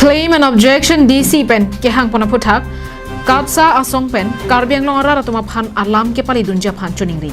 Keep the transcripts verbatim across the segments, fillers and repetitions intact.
Claim and objection D C pen kehang pon aphuthak, KATSA asong pen Karbi Anglong arat atum aphan alam kepali dunji aphan choningri.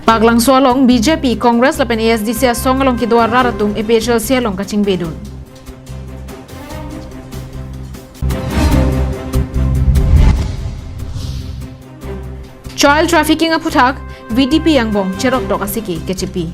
Paklangso along B J P, Congress lapen A S D C asong along kedo arat atum A P H L C along kachingbe dun. Child trafficking aphuthak, V D P angbong cheroktok asiki kechipi.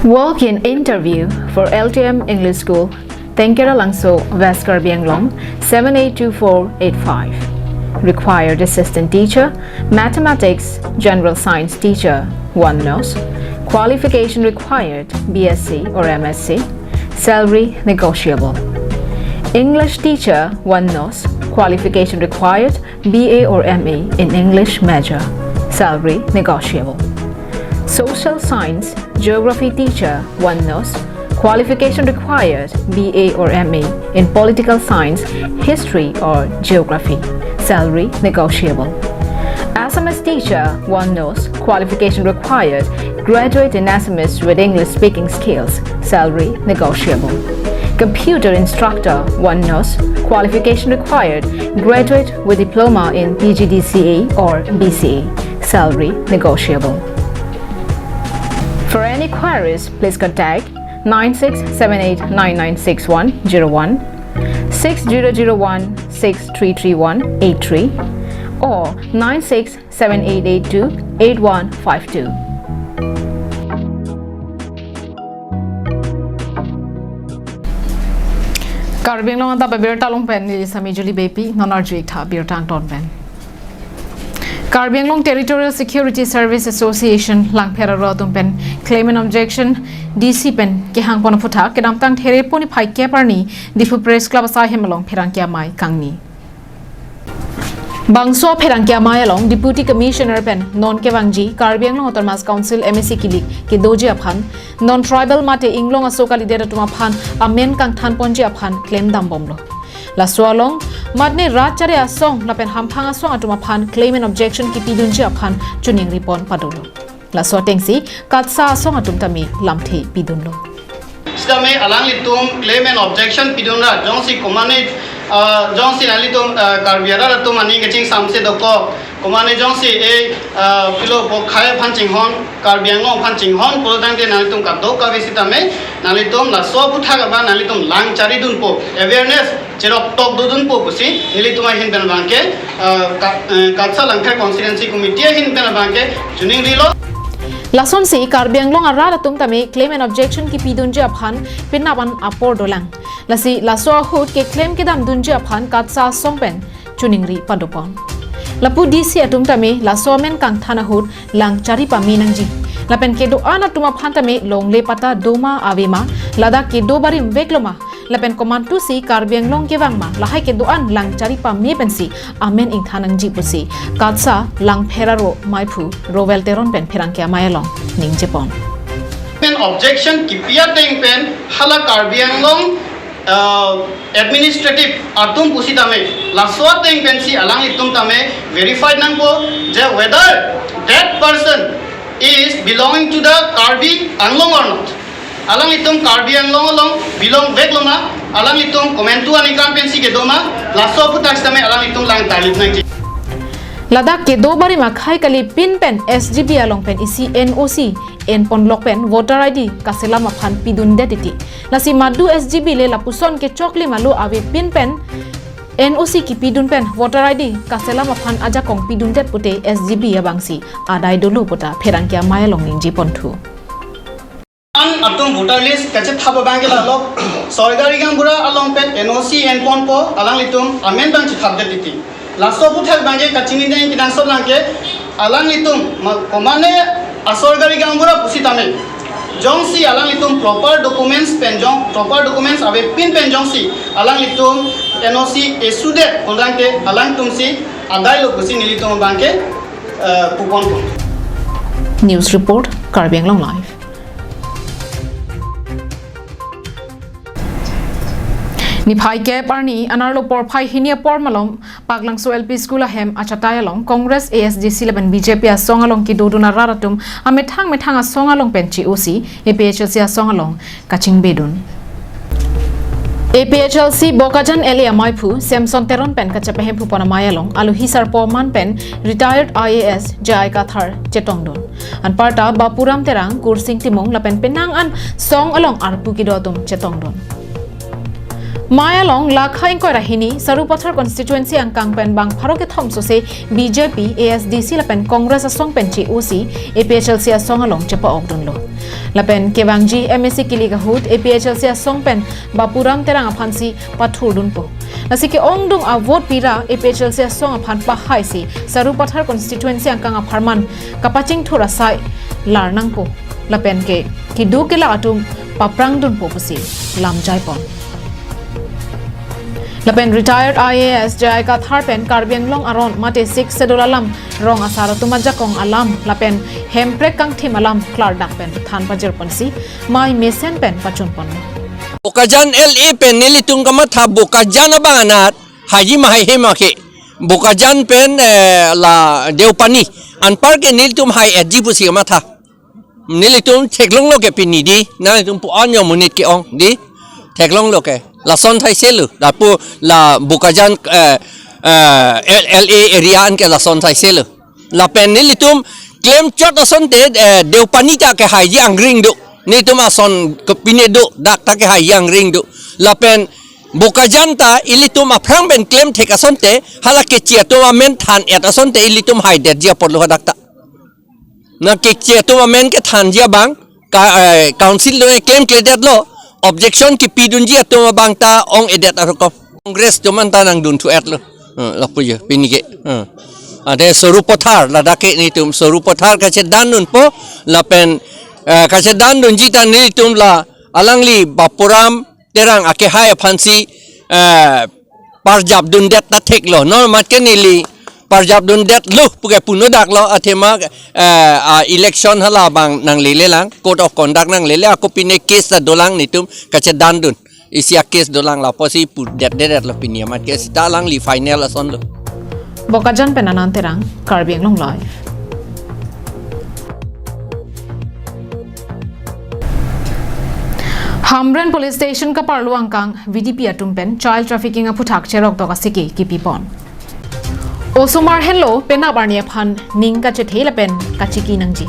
Walk-in interview for L T M English School, Tengkera Langso, West Karbi Anglong, seven eight two four eight five. Required assistant teacher, mathematics, general science teacher, one nos. Qualification required, B S c or M S c. Salary negotiable. English teacher, one nos. Qualification required, B A or M A in English major. Salary negotiable. Social science, geography teacher, one nos. Qualification required, B A or M A in political science, history or geography. Salary negotiable. Assamese teacher, one nos. Qualification required, graduate in Assamese with English speaking skills. Salary negotiable. Computer instructor, one nos. Qualification required, graduate with diploma in P G D C A or B C A. Salary negotiable. For any queries, please contact nine six seven eight nine nine six one zero one, six zero zero one six three three one eight three or nine six seven eight eight two eight one five two. Karbi Anglong adap abirta along pen neli Sami Julie Beypi, non arju-ik tha birta angton pen. Karbi Anglong Territorial Security Service Association Langpher aro atum pen claim and objection D C pen kehang pon aphuthak kedamtang Therepo niphai kep arni Diphu Press Club asai hem along pherangke amei kangni. Bangso pherangke amei along Deputy Commissioner pen non kevangji Karbi Anglong Autonomous Council M A C kilik kedoji aphan, non tribal mate inglong aso kalidet atum aphan amen kangthan ponji aphan klem dambomlo. Laso along matne rat chari asong lapen hamphang asong atum aphan claim and objection kipidunji aphan choningri pon padolo. Laso atengsi KATSA asong atum tame lamthe pidunlo. Sitame alanglitum claim and objection pidun ra, jongsi komane, ah, jongsi nanglitum, ah, Karbi arat atum aning kachingsamse dokok, komane jongsi e, ah, pilo pokhai aphan chinghon, Karbi Anglong aphan chinghon pulotangte nanglitum kadokave sitame nanglitum laso aphuthak abang nanglitum lang chari dunpo, awareness cheroktok dodunpo pusi nelitum ahin pen abangke, ah, Ka-, eh, KATSA Langpher Constituency Committee ahin pen abangke choningrilo. Lasonsi Karbi Anglong arat atum tame claim and objection kipidunji aphan penap an apor dolang. Lasi laso ahut keklem kedam dunji aphan KATSA asong pen choningri padopon. Lapu D C atum tame laso amen kangthan ahut lang chari pame nangji. Lapen kedo-an atum aphan tame longle patta doma avema, ladak kedo barim vekloma, lapen komantusi Karbi Anglong kevang ma, lahai kedo-an lang chari pame pensi amen ingthan nangji pusi KATSA Langpher aro maiphu Rowel Teron pen pherangke amei along ningjepon. Pen objection kipi ateng pen hala Karbi Anglong, uh, administrative atum pusitame laso ateng pensi alanglitum tame verified nangpo je whether that person is belonging to the Karbi Anglong or not. Alanglitum Karbi Anglong along belong vekloma, alanglitum komantu aning kam pensi kedoma, laso aphuthak sitame alanglitum lang tarlip nangji. Ladak kedo barim akhai kali pin pen S G B along pen isi N O C enponlok pen voter I D kaselam aphan pidundet titi. Lasi madu S G B le lapuson kechoklim alo ave pin pen N O C kipidun pen voter I D kaselam aphan ajakong pidundet pute S G B abangsi adai dolo puta pherangke amei along ningjeponthu. An atum voter list kachethap abangke lalok sorkari gaonbura along pen N O C enponpo, alanglitum amen bang chethapdet titi. Laso aphuthak abangke kachinideng kenangsot abangke alanglitum ma-, komane asorkari gaonbura pusitame jongsi alanglitum proper documents pen jong, proper documents ave pin pen jongsi alanglitum N O C issuedet pulotangte alangtumsi adailo pusi nelitum abangke, eh, puponpo. News report, Karbi Anglong Live. Niphai kep arni anerlo porphai hini apor malom Paklangso L P School ahem achatai along Congress, A S D C lapen B J P asong along kedodun arat atum amethang methang asong along pen che-osi A P H L C asong along kachingbedun. A P H L C Bokajan L A amaiphu Samson Teron pen kachepahemphu pon amei along alohi sarpo aman pen retired I A S J I Kathar chetongdun. Anparta Bapuram Terang, Kursing Timung lapen penang an song along arpu kedo atum chetongdun. Mei along lakha ingkoi ra hini Sarupathar constituency angkang pen bang pharo kethom sose B J P, A S D C lapen Congress asong pen che-osi A P H L C asong along chepa-okdunlo. Lapen kevangji M A C kilik ahut A P H L C asong pen Bapuram Terang aphansi pathurdunpo. Lasi ke-ongdung a-vote pira A P H L C asong aphan pahaisi Sarupathar constituency angkang apharman kapachingthur asai larnangpo. Lapen ke keduk kelak atum paprangdunpo pusi lamjaipon. Lapen retired I A S J I Kathar pen Karbi Anglong aron mate Sixth Schedule alam, rong asar atum ajakong alam lapen hemprek kangthim alam klardak pen than pajirponsi mei mesen pen pachunponlo. Bokajan L A pen nelitum kamatha Bokajan abang anat haiji ma haihe ma ke. Bokajan pen, eh, la Deopani anpar ke nelitum hai-etji pusi kamatha. Nelitum theklonglo ke pini di, nelitum pu-an yo monit ke-ong di, theklonglo ke. Lason thaiselo, lapu la Bokajan, eh, eh, L-, L A area an ke lason thaiselo. Lapen nelitum klemchot asonte, eh, Deopani ta ke haiji angring do. Nelitum ason kepine do, dak ta ke haiji angring do. Lapen Bokajan ta ilitum aphrang pen klemthek asonte, hala keche atum amen than-et asonte ilitum haidetji apotlo hadak ta. Na keche atum amen kethanji abang, ka, eh, council lo klemkledetlo, objection kepidunji atum abang ta ong-edet arokom. Congress atum anta nangdunthu-etlo. Eh, lapu je, pini ke. Eh. Ade Sarupathar, ladak ke nelitum Sarupathar kachedandunpo, lapen, eh, kachedandunji ta nelitum la alangli Bapuram Terang akehai aphansi, eh, parjapdundet ta theklo. Non mat ke neli parjapdundetlo puke punodaklo athema, eh, a-election hala abang nanglelelang, code of conduct nanglele, ako pine case ta dolang nelitum kachedandun. Isi a-case dolang lapusi pudetdetlo pini amat ke sita alangli final asonlo. Bokajan pen Anand Terang, Karbi Anglong Live. Hamren Police Station kaparlo angkang V D P atum pen child trafficking aphuthak cheroktok asike kipipon. Osomar henlo penap arni aphan ning kachethe lapen kachiki nangji.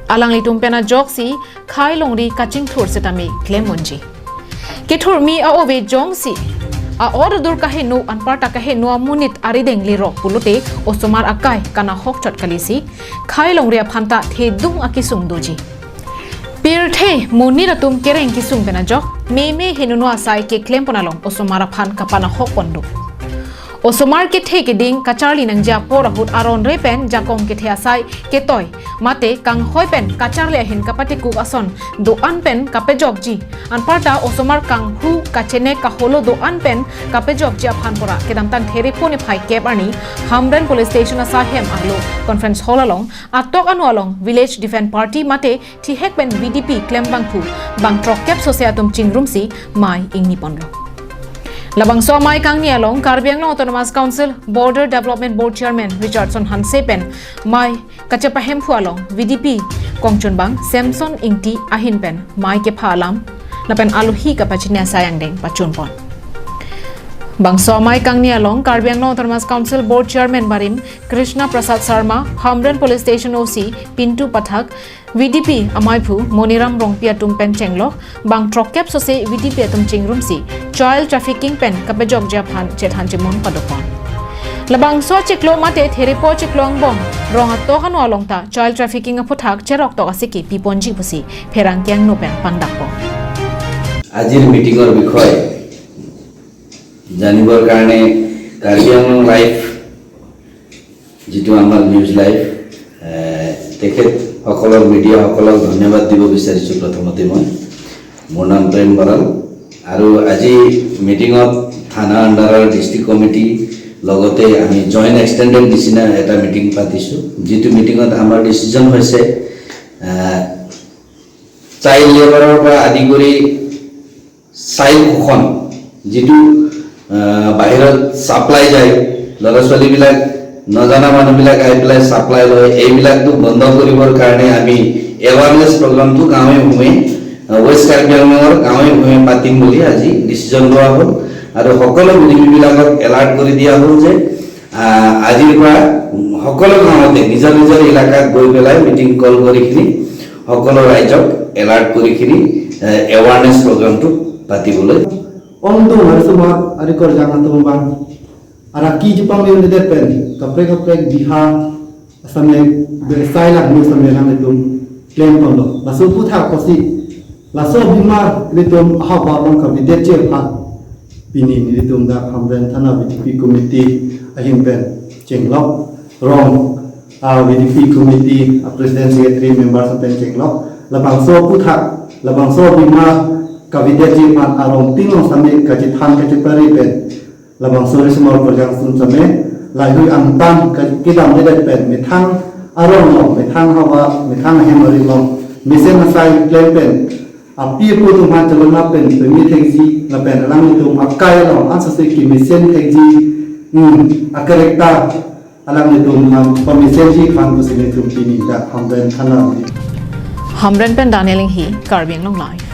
Alanglitum pen ajoksi khei longri kachingthur setame klemponji. Kethurmi a-ove jongsi a-or adur kaheno anparta kaheno amonit arideng lerok pulote osomar akai kanahok chot kalisi khei longri aphanta thedung akisung doji. Pirthe monit atum kereng kisung pen ajok meme henunu asai keklempon along osomar aphan kapanahokpon do. Osomar kethe keding kacharli nangji apor ahut aron re pen jakong kethe asai ketoi mate kanghoi pen kacharli ahin kapatekuk ason do-an pen kapejokji. Anparta osomar kanghu kachenek kaholo do-an pen kapejokji aphan pora kedamtang Therepo niphai kep arni Hamren Police Station asaihem arlo conference hall along atok anu along Village Defence Party mate thihek pen V D P klembangphu bang throkkep sose atum chingrumsi mei ingniponlo. Labangso amei kangni along Karbi Anglong Autonomous Council Border Development Board Chairman Richardson Hanse pen mei kachepahemphu along V D P kongchunbang Samson Ingti ahin pen mei kepha alam lapen alohi kapachini asai angdeng pachunpon. Bangso amei kangni along Karbi Anglong Autonomous Council Board Chairman barim Krishna Prasad Sharma, Hamren Police Station O C Pintu Pathak, V D P amaiphu Moniram Rongpi atum pen chenglok bang throkkep sose V D P atum chingrumsi child trafficking pen kapejokji aphan chethan chemun padopon. Labangso chiklo mate Therepo chiklo angbong rong atok anu along ta child trafficking aphuthak cheroktok asike piponji pusi pherangke angno pen pangdakpo. আজিৰ মিটিঙৰ বিষয়ে জানিবৰ কাৰণে কাৰ্বি আংলং লাইভ, যিটো আমাৰ news live, এ, তেখেতসকলৰ, মিডিয়াসকলক ধন্যবাদ দিব বিচাৰিছোঁ। প্ৰথমতে মই, মোৰ নাম প্ৰেম বৰাল আৰু আজি মিটিঙত থানা আণ্ডাৰৰ ডিষ্ট্ৰিক্ট কমিটি লগতে আমি জইণ্ট এক্সটেণ্ডেড নিচিনা এটা মিটিং পাতিছোঁ, যিটো মিটিঙত আমাৰ ডিচিজন হৈছে, এ, চাইল্ড লেবাৰৰ পৰা আদি কৰি চাইল্ড শোষণ, যিটো, আহ, বাহিৰত ছাপ্লাই যায়, ল'ৰা ছোৱালীবিলাক, নজনা মানুহবিলাক আহি পেলাই চাপ্লাই লয়, এইবিলাকতো বন্ধ কৰিবৰ কাৰণে আমি এৱাৰনেছ প্ৰগ্ৰামটো গাঁৱে ভূঞে, আহ, ৱেষ্ট কাৰ্বি আংলঙৰ গাঁৱে ভূঞে পাতিম বুলি আজি ডিচিজন লোৱা হ'ল। আৰু সকলো ভি ডি পিবিলাকক এলাৰ্ট কৰি দিয়া হ'ল যে, আহ, আজিৰ পৰা সকলো গাঁৱতে নিজৰ নিজৰ এলেকাত গৈ পেলাই মিটিং কল কৰি কিনি সকলো ৰাইজক এলাৰ্ট কৰি কিনি, আহ, এৱাৰনেছ প্ৰগ্ৰামটো পাতিবলৈ। Ongdung arsumar ari korjang atum abang araki chepangri-un-edet pen kaprek kaprek biha asame bersai lang nu same lang itum klem ponlo. Laso aphuthak apotsi laso abima nelitum ahok abang kavedetji aphan pini nelitum dak Hamren Thana V D P committee ahin pen chenglok, rong, ah, V D P committee, ah, president, secretary, members pen chenglok. Labangso aphuthak, labangso abima kavedetji aphan arong ting along same kachethan kachepari pen labangso arsumar korjang atum same lahei angtan ke-, kedamdedet pen methang arong along, methang havar, methang ahem arit along mesen asai klem pen api apo atum aphan chelong pen peme thekji lapen alanglitum akai along ansose kemesen thekji, hmm, a-character alanglitum aphan pamesenji aphan pusi nelitum pini dak Hamren Thana. Hamren pen Daniel Inghi, Karbi Anglong Live.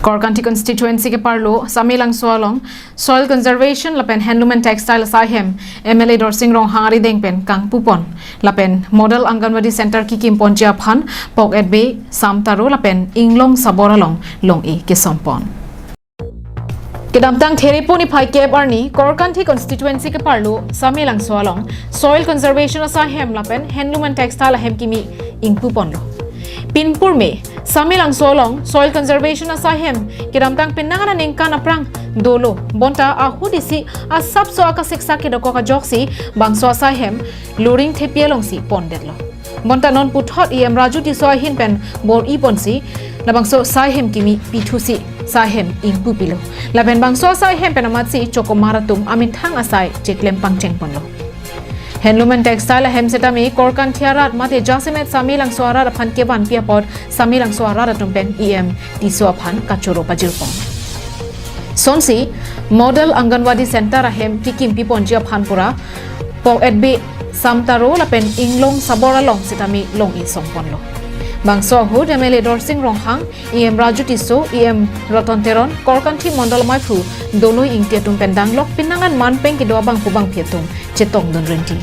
Korkanthi constituency keparlo Samelangso along soil conservation lapen handloom and textile asai ahem M L A Dorsing Ronghang arideng pen kangpupon lapen model Anganwadi center kekimponji aphan Pok Etbe, Sam Taro lapen Inglong Sabor along long-e kesompon. Kedamtang Therepo niphai kep arni Korkanthi constituency keparlo Samelangso along soil conservation asai ahem lapen handloom and textile ahem kimi ingpuponlo. Pinpur me Samelangso along soil conservation asai ahem kedamtang penang aningkan aphrang dolo, bonta ahut isi asapso akasiksak kedokok ajoksi bangso asai ahem luring thepi alongsi pondetlo. Bonta non puthot E M Raju Tisso ahin pen bor-iponsi labangso asai ahem kimi pithusi asai ahem ingpupilo. Lapen bangso asai ahem pen amatsi chokomar atum amethang asai cheklem pangchengponlo. Handloom and textile ahem setame Korkanthi arat mate jasemet Samelangso arat aphan kevanpi apot Samelangso arat atum pen E M Tisso aphan kachoro pajirpon. Sonsi model Anganwadi center ahem kekimpiponji aphan pura Pok Etbe, Sam Taro lapen Inglong Sabor along setame long-e songponlo. Bangso ahut M L A Dorsing Ronghang, E M Raju Tisso, E M Ratan Teron, Korkanthi Mondol Maiphu Doloi Ingti atum pen danglok penang an manpeng kedo abangphu bangphi atum chetongdun rinti.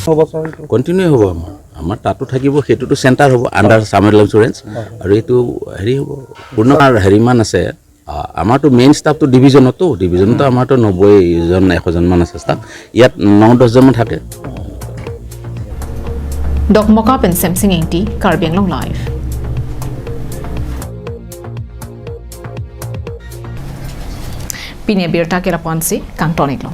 হ'ব ছাৰ, এইটো। কণ্টিনিউ হ'ব আমাৰ। আমাৰ তাতো থাকিব, সেইটোতো চেণ্টাৰ হ'ব, আণ্ডাৰ চামেলংছ ৰেঞ্জ। হয়, হয়। আৰু এইটো হেৰি হ'ব, পূৰ্ণ আমাৰ হেৰিমান আছে। আ, আমাৰতো মেইন ষ্টাফটো ডিভিজনতো, ডিভিজনতো আমাৰতো নব্বৈ জন, এশ জনমান আছে ষ্টাফ। ইয়াত ন দহজনমান থাকে। Dokmoka pen Semsing Ingti, Karbi Anglong Live. Pini abirta ke lapu-ansi kangton-iklo.